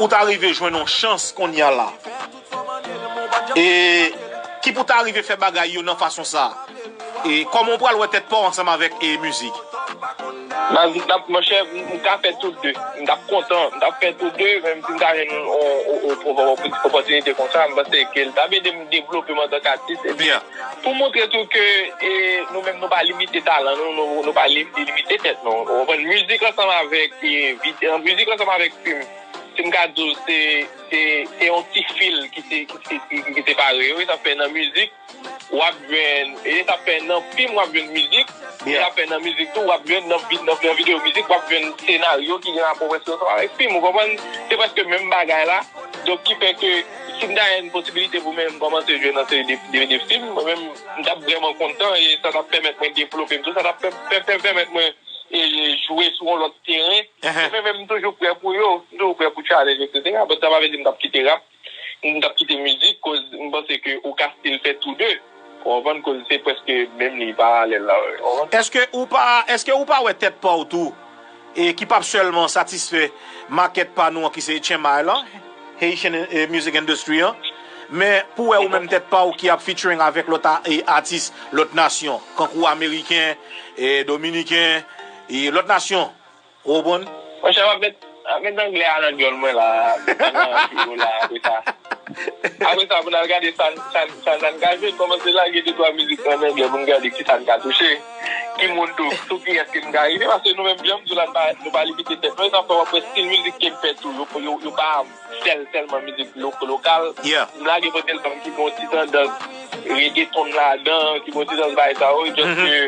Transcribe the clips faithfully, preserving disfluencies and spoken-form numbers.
ou ta rive jwenn yon chans kounye a la, e ki pou ta rive fè bagay yo nan fason sa a? E kòman w pral wè tèt pa w ansanm avèk e mizik? Nan, nan, monchè, m m ka fè tout de. M t ap kontan, m t ap fè tout de, menm si m ta jwenn yon, yon, yon, yon opòtinite konsa, m panse ke l t ap ede m devlope m antanke atis. Epi, pou montre tou ke e, nou menm nou pa limite talan nou, nou, nou pa li- limite tèt nou. Ou konprann? Mizik ansanm avèk e, vid- e, mizik ansanm avèk fim. Si m ka di w, se se se yon ti fil ki se ki se ki, ki separe yo. E sa fè nan mizik w ap jwenn, e sa fè nan fim w ap jwenn mizik, e sa fè nan mizik tou w ap jwenn nan, vi- nan, nan videyo mizik w ap jwenn senaryo ki gen rapò prèske ansanm avèk fim. Ou konprann? Se prèske menm bagay la. Donk ki fè ke si m ta jwenn posibilite pou mwen m kòmanse jwe nan seri de, de, de fim, mwen menm m t ap vrèman kontan e sa t ap pèmèt mwen devlope m tou, sa t ap pè- pè- pè- pèmèt mwen e, jwe sou yon lòt teren. Men menm m toujou prè pou yo, m toujou prè pou challenge, etsetera. But sa pa vle di m t ap kite rap, m t ap kite mizik, koz m panse ke ou ka still fè tou de. Ou konprann? Koz se prèske menm li, paralèl la. Ou konprann? Èske ou pa, èske ou pa wè tèt pa w tou, e ki p ap sèlman satisfè makèt pa nou an ki se H M I lan, Haitian eh, Music Industry an, men pou wè ou menm tèt pa w ki ap featuring avèk lòt a- eh, atis lòt nasyon, kankou ameriken, eh, dominiken, e lòt nasyon. Ou konprann? Monchè, m ap met, ap met anglè a nan dyòl mwen la, pandan fiyo la, apre sa. Apre sa, pou n al gade sa n- sa n- sa n- sa n ka jwe, n kòmanse lage de twa mizik an anglè pou n gade ki sa n ka touche. Ki moun tou, sou kiyès ke m ka rive, paske nou menm, jan m di w la, n pa- nou pa limite tèt nou, e sa fè w ap wè stil mizik ke m fè tou, yo, yo, yo pa sèl, sèlman mizik lo- lokal. M lage pou tèl fanm ki gen yon ti tandans reggaeton ladan, ki gen yon ti tandans bagay sa yo, just ke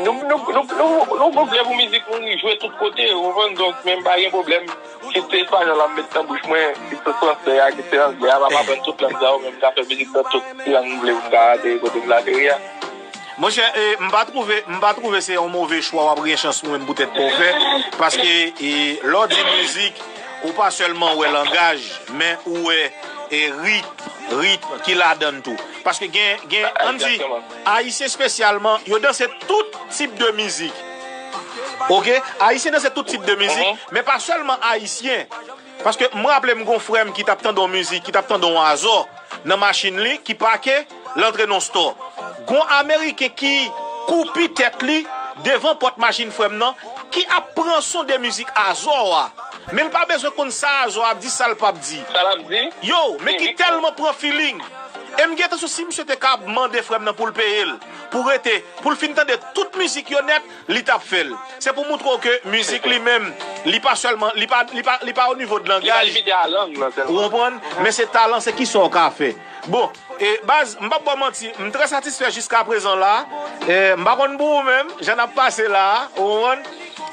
nou, nou, nou, nou, nou gon vle pou mizik nou jwe tout kote, ou konprann? Donk, men m pa gen pwoblèm. Si se espanyòl la m met nan bouch mwen, ki se fransè a, ki se anglè a, m ap aprann tout lang sa yo, men m ka fè mizik nan tout lang m vle pou m ka ateri kote m vle ateri a. Monchè, e, m pa twouve, m pa twouve se yon move chwa w ap gen chans ou menm poutèt pa w fè, paske, e, lè w di mizik, ou pa sèlman wè langaj, men ou wè, e, ritm, ritm ki ladan l tou. Paske gen, gen, ann di, Ayisyen espesyalman, yo danse tout tip de mizik. Oke? Ayisyen danse tout tip de mizik, men pa sèlman Ayisyen. Paske m raple m gon frè m ki t ap tande yon mizik, ki t ap tande yon azò nan machin li, ki pake, l antre nan yon stò. Gon Ameriken ki koupi tèt li devan pòt machin frè m nan, ki ap pran son de mizik azò a. Men l pa bezwen konn sa azò a ap di, sa l p ap di. Sa l ap di? Yo, men ki tèlman pran feeling. E m gen enpresyon si misye te ka mande frè m nan pou l peye l, pou rete, pou l fin tande tout mizik yo nèt, li t ap fè l. Se pou moutre w ke mizik li menm, li pa sèlman, li pa, li pa, li pa o nivo de langaj. Ou konprann? Men se talan, se kisa w ka fè. Bon, e, baz, m p ap ba w manti, m trè satisfè jiskaprezan la. E, m pa konn pou ou menm, jan n ap pase la a, ou konprann?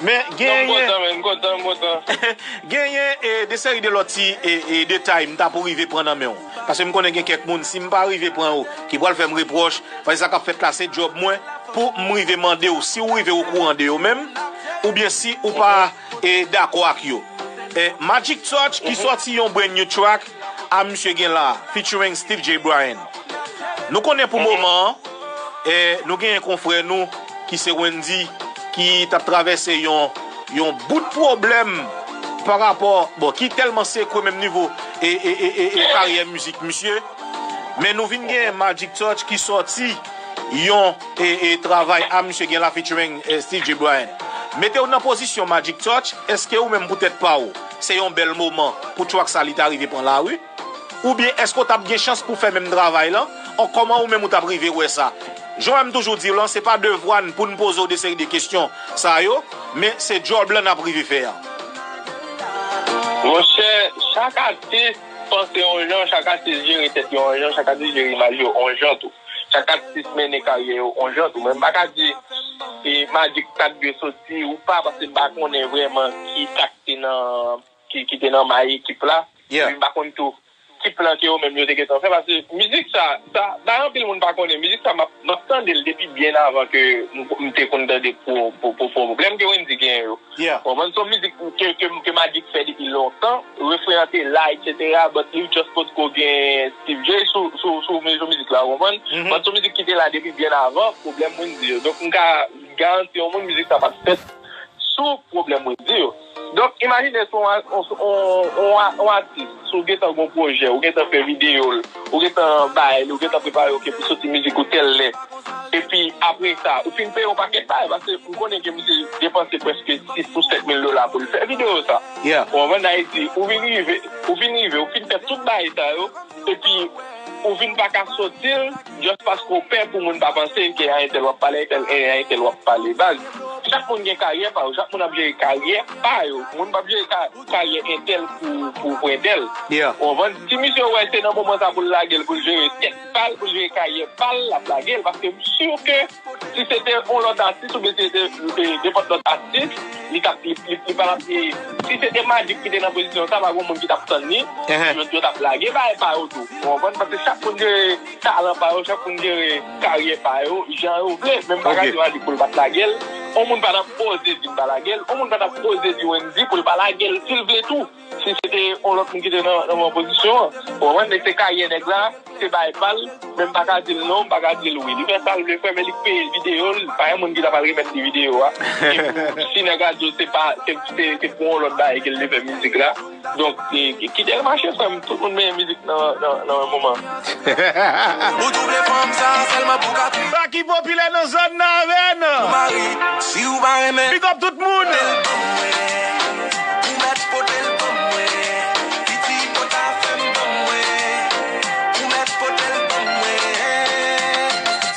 Men genyen, genyen e, de seri de lòt ti e, e, detay m ta pou rive pran nan men w. Paske m konnen gen kèk moun, si m pa rive pran yo, ki pral fè m repwòch, paske sa k ap fèt la se djòb mwen, pou m rive mande w si w rive okouran de yo menm, oubyen si ou pa e, dakò ak yo. E, Magic Touch ki sòti yon brand new track a misye gen la, featuring Steve J Bryan. Nou konnen pou moman an, e, nou genyen konfrè nou ki se Wendy, ki t ap travèse yon, yon bout pwoblèm pa rapò, bon, ki tèlman sekwe menm nivo e, e, e, e, e karyè mizik misye. Men nou vin gen Magic Touch ki sòti yon e, e, travay a misye gen la featuring e, Steve J Bryan. Mete w nan pozisyon Magic Touch, èske ou menm pou tèt pa w, se yon bèl moman pou track sa li ta rive pran lari? Oubyen èske w t ap gen chans pou fè menm travay lan? An kòman ou menm ou t ap rive wè sa? Jan w wè m toujou di w lan, se pa devwa n pou n poze w de seri de kesyon sa yo, men se djòb lan n ap rive fè a. Monchè, chak atis panse yon jan, chak atis jere tèt yo yon jan, chak atis jere imaj yo yon jan tou. Chak atis mennen karyè yo yon jan tou. Men m pa ka di e Magic ta dwe soti ou pa, paske m pa konnen vrèman ki sa ki te nan, ki, ki te nan may ekip la. Epi m pa konn tou ki plan ke yo menm yo te gentan fè, paske mizik sa, sa, bay anpil moun pa konnen, mizik sa m ap, m ap tande l depi byen avan ke m, m te konn tande pwo, pwo, pwo, pwoblèm ke Wendy genyen yo. Ou konprann? Se yon mizik ke, ke, ke Magic fè depi lontan, refren an te la, etsetera, but li just potko gen Steve J sou, sou, sou, sou mizik la, ou konprann? But se yon mizik ki te la depi byen avan pwoblèm Wendy yo. Donk, m ka garanti yon moun mizik sa pa t fèt sou pwoblèm Wendy yo. Donk, imajine si yon, yon, yon, yon, yon atis, si w gentan gen yon pwojè, ou gentan fè videyo l, ou gentan bay li, ou gentan prepare, ok, pou soti mizik ou tèl lè. Epi, apre sa, ou fin peye yon pakèt bagay, paske m konnen ke misye depanse prèske sis pou sèt mil dola pou l fè videyo sa. Yeah. Ou konprann? Ayiti, ou vin rive, ou vin rive, ou fin fè tout bagay sa yo, epi ou vin pa ka soti l, just paske w pè pou moun pa panse ke a entèl w ap pale, entèl, e a entèl w ap pale. Baz, chak moun gen karyè pa yo, chak moun ap jere karyè pa yo. Moun p ap jere ka, karyè entèl pou, pou, pou entèl. Yeah. Ou konprann? Si misye wè se nan moman sa pou l lage l, pou l jere tèt pa l, pou l jere karyè pa l, l ap lage l, paske m si ke si se te yon lòt atis oubyen si se te, e, nenpòt lòt atis, li t ap, li, li, li pa t ap, e, si se te Magic ki te nan pozisyon sa, pa gen moun ki t ap tann li, yo, yo t ap lage bagay pa yo tou. Ou konprann? Paske chak moun jere talan pa yo, chak moun jere karyè pa yo, jan yo vle. Men m pa ka di Magic pou l pa t lage l. On moun pa t ap oze di m pa lage l. On moun pa t ap oze di Wendy pou l pa lage l, si l vle tou. Si se te yon lòt moun ki te nan, nan menm pozisyon an. Ou konprann? Men se karyè nèg la, se bagay pa l, men m pa ka di l non, m pa ka di l wi. Li fè sa l vle fè, men li peye videyo l, pa gen moun ki ta pral remèt li videyo a. E pou, si nèg la di w se pa, se, se, se pou yon lòt bagay ke l te fè mizik la. Donk, e, kite l mache, frè m, tout moun benyen mizik nan, nan, nan yon moman. Ou double fanm sa sèlman pou ka Baky popilè nan zòn nan avè n. Mari, si w pa renmen, big up tout moun. Pote l ban mwen. Ou mèt pote l ban mwen. Piti pota fè m ban mwen. Ou mèt pote l ban mwen.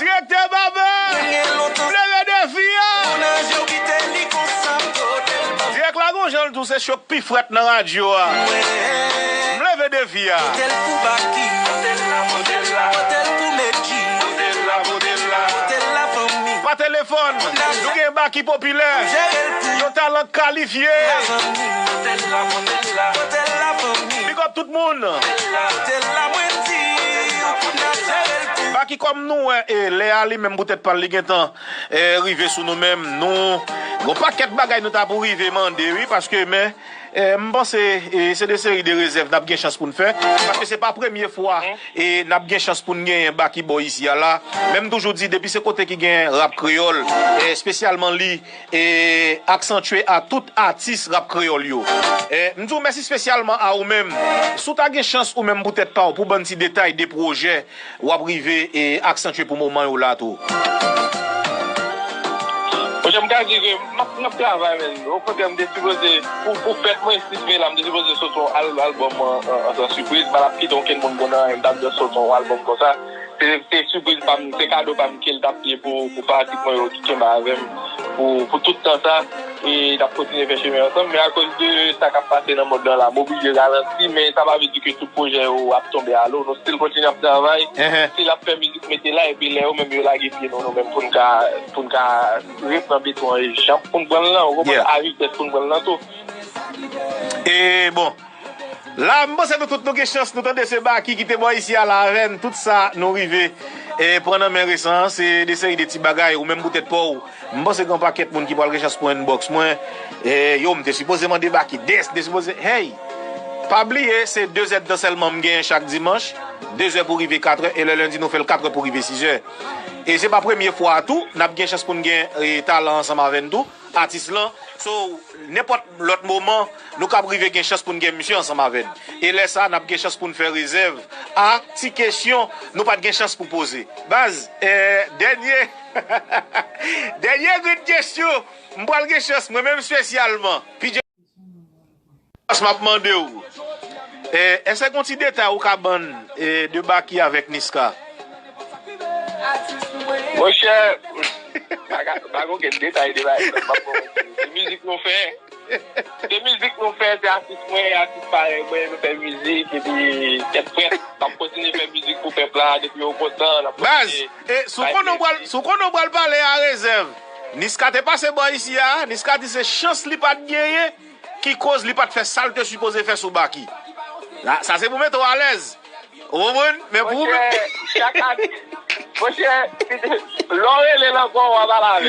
Direktè Baba, m leve defi a. Dirèk la gon jan l tou se cho pi frèt nan radyo a. M leve defi a. Pote l pou Baky. Pote l la, pote l la. Pote l pou Medjy. Pote l la, pote l la. Pote l la fanmi. Pa telefòn. Nou gen Baky popilè. Jere l pou yo talan kalifye. Pote l la, pote l la. Pote l la fanmi. Big up tout moun. Pote l la, pote l la, mwen di ou pou n ap jere l pou Baky kòm nou wè, e, lè a li menm poutèt pa l li gentan e, rive sou nou menm, nou, gon pakèt bagay nou ta pou rive mande, wi, paske, men, e, m panse, e, se de seri de rezèv n ap gen chans pou n fè, paske se pa premye fwa, e, n ap gen chans pou n genyen Baky bò isi a la. Men m toujou di, depi se kote ki gen rap kreyòl, e, espesyalman li, e, aksantye a tout atis rap kreyòl yo. E, m di w mèsi espesyalman a ou menm. Si w ta gen chans ou menm poutèt pa w, pou ban n ti detay de pwojè, w ap rive e aksantye pou moman yo la tou. Monchè, m ka di ke m ap, m ap travay, men. Okontrè, m te sipoze, pou, pou fèt mwen, sis me la, m te sipoze sot yon al-, albòm an, an, an, an sipriz, m pa t ap kite okenn moun konnen anyen, m t ap just sot yon albòm konsa. Se, se sipriz pa m, se kado pa m ke l t ap ye pou, pou fanatik mwen yo ki kenbe avè m pou, pou tout tan sa. E n ap kontinye fè chemen ansanm, men akoz de sa k ap pase nan mond lan la, m oblije ralanti, men sa pa vle di ke tout pwojè yo ap tonbe alo. Nou still kontinye ap travay. Still ap fè mizik mete la, epi lè yo menm yo lage pye nou, nou menm pou n ka, pou n ka repran beton an jan pou n pran l lan, ou konprann, a vitès pou n pran l lan tou. E bon, la, m panse nou tout nou gen chans, nou tande se Baky ki te bò isi a la avè n, tout sa nou rive e pran nan men resan an, se de seri de ti bagay, ou menm poutèt pa w, m panse gen yon pakèt moun ki pral gen chans pou inbox mwen, e yo, m te sipoze mande Baky, des, m te sipoze, hey! Pa bliye, se de zè d tan sèlman m genyen chak dimanch, de zè pou rive kat è, e lè lendi nou fè l kat è pou rive sis è. E se pa premye fwa a tou, n ap gen chans pou n gen, e, talan ansanm avè n tou, atis lan. So, nenpòt lòt moman, nou kab rive gen chans pou n gen misye ansanm avè n. E lè sa, n ap gen chans pou n fè rezèv a ti kesyon nou pa t gen chans pou poze. Baz, e, dènye, dènye grenn kesyon, m pral gen chans, mwen menm espesyalman. P J Boss, m ap mande w, e, èske gon ti detay ou ka ban n, e, de Baky avèk Niska? Monchè, pa ka, pa gen okenn detay de bagay sa, m ap ba w. Se mizik nou fè. Se mizik nou fè, se atis mwen, e atis parèy mwen, nou fè mizik, epi tèt frèt, n ap kontinye fè mizik pou pèp la, depi yo kontan, n ap kontinye. Baz, e, si w konnen w pral, si w konnen w pral pale a rezèv, Niska te pase bò isi a, Niska di se chans li pa t genyen, ki koz li pa t fè sa l te sipoze fè sou Baky. La, sa se pou mete w alèz. Ou konprann? Men pou ou menm. Monchè, chak ane, monchè, lè w rele l ankò, w ap al avè l.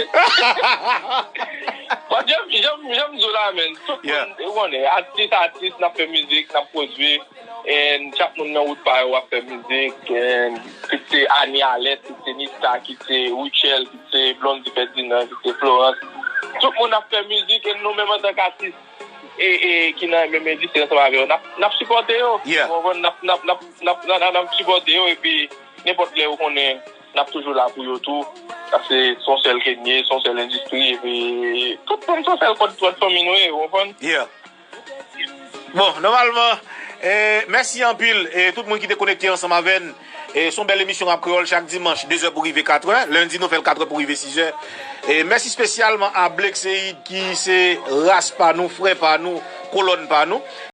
Bon, jan, jan, jan m di w la, men, tout moun, ou konnen, atis, atis, n ap fè mizik, n ap pwodui, e chak moun nan wout pa yo ap fè mizik, e kit se Anie Alerte, kit se Niska, kit se Rutshelle, kit se Blondy Ferdinand, kit se Florence. Tout moun ap fè mizik, e nou menm antank atis, e, e, ki nan menm endistri ansanm avè yo, n ap, n ap sipòte yo. Yeah. Ou konprann? N ap, n ap, n ap, n ap, n ap, n ap sipòte yo, epi nenpòt lè ou konnen n ap toujou la pou yo tou. Paske se yon sèl ke n ye, se yon sèl endistri, epi tout moun se yon sèl kòd, kòd fanmi nou ye, ou konprann? Yeah. Bon, nòmalman, eh, mèsi anpil e tout moun ki te konekte ansanm avè n. E se yon bèl emisyon Rap Kreyòl chak dimanch, de zè pou rive katrè. Lendi, nou fè l katrè pou rive sizè. E mèsi espesyalman a Blake Seid ki se ras pa nou, frè pa nou, kolòn pa nou.